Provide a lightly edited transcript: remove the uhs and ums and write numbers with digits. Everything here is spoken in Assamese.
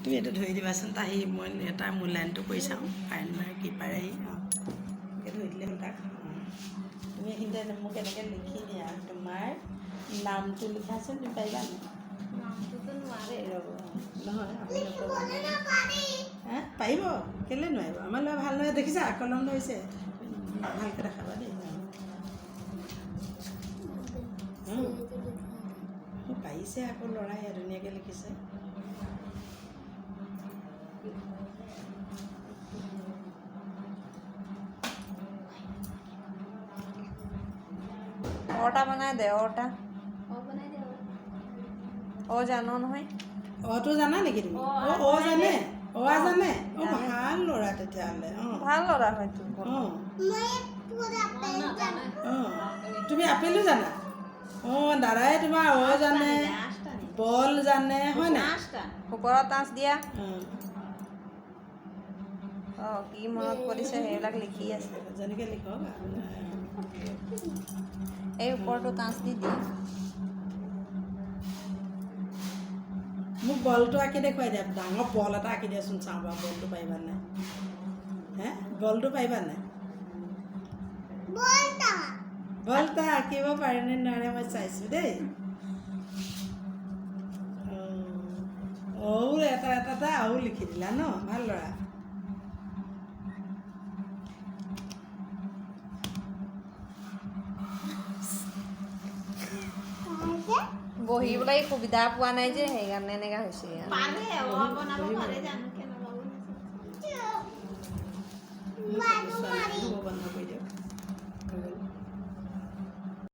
তুমি এইটো ধৰি দিবাচোন। তাই মই তাৰ মূল্যায়নটো কৰি চাওঁ, পাৰে নোৱাৰে, কি পাৰে সি। অঁ, এনেকৈ ধৰি দিলে হ'ল তাক। অঁ, তুমি এইখিনিতে মোক এনেকৈ লিখি দিয়া, তোমাৰ নামটো লিখাচোন। তুমি পাৰিবা নাই? নামটোতো নোৱাৰে। ৰ'ব, নহয়, আপুনি নক'ব। হা, পাৰিব, কেলৈ নোৱাৰিব? আমাৰ ল'ৰা ভাল নহয়, দেখিছা, কলম ধৰিছে। ভালকৈ দেখাবা দেই। অঁ, পাৰিছে আকৌ ল'ৰাই, ধুনীয়াকৈ লিখিছে। অ এটা বনাই দে, অ এটা। অ বনাই দে, অ। অ জান নহয়? অটো জানা নেকি তুমি? অ, অ, অ জানে, অ আ জানে। অ। জানে। ভাল ল'ৰা তেতিয়াহ'লে, অঁ। ভাল ল'ৰা হয়তো। অঁ অঁ, তুমি আপেলো জানা? অঁ, দাদাই তোমাৰ অ জানে, বল জানে, হয় নাই? ওপৰত আঁচ দিয়া। অঁ। অঁ, কি মনত পৰিছে সেইবিলাক লিখি আছে। যেনেকৈ লিখক। এই ওপৰটোত আঁচ দি দিয়া। মোক বলটো আঁকি দেখুৱাই দিয়া। ডাঙৰ বল এটা আঁকি দিয়াচোন, চাওঁ বাৰু বলটো পাৰিবা নাই। হে, বলটো পাৰিবা নাই? বলটা আঁকিব পাৰেনে নোৱাৰে মই চাইছোঁ দেই। অঁ, এটা এটা এটা আৰু লিখি দিলা ন? ভাল ল'ৰা। বহিবলৈ সুবিধা পোৱা নাই যে, সেইকাৰণে এনেকা হৈছে। পাৰে, অ বনাব পাৰে। জানো কেনেকুৱা বনাইছে।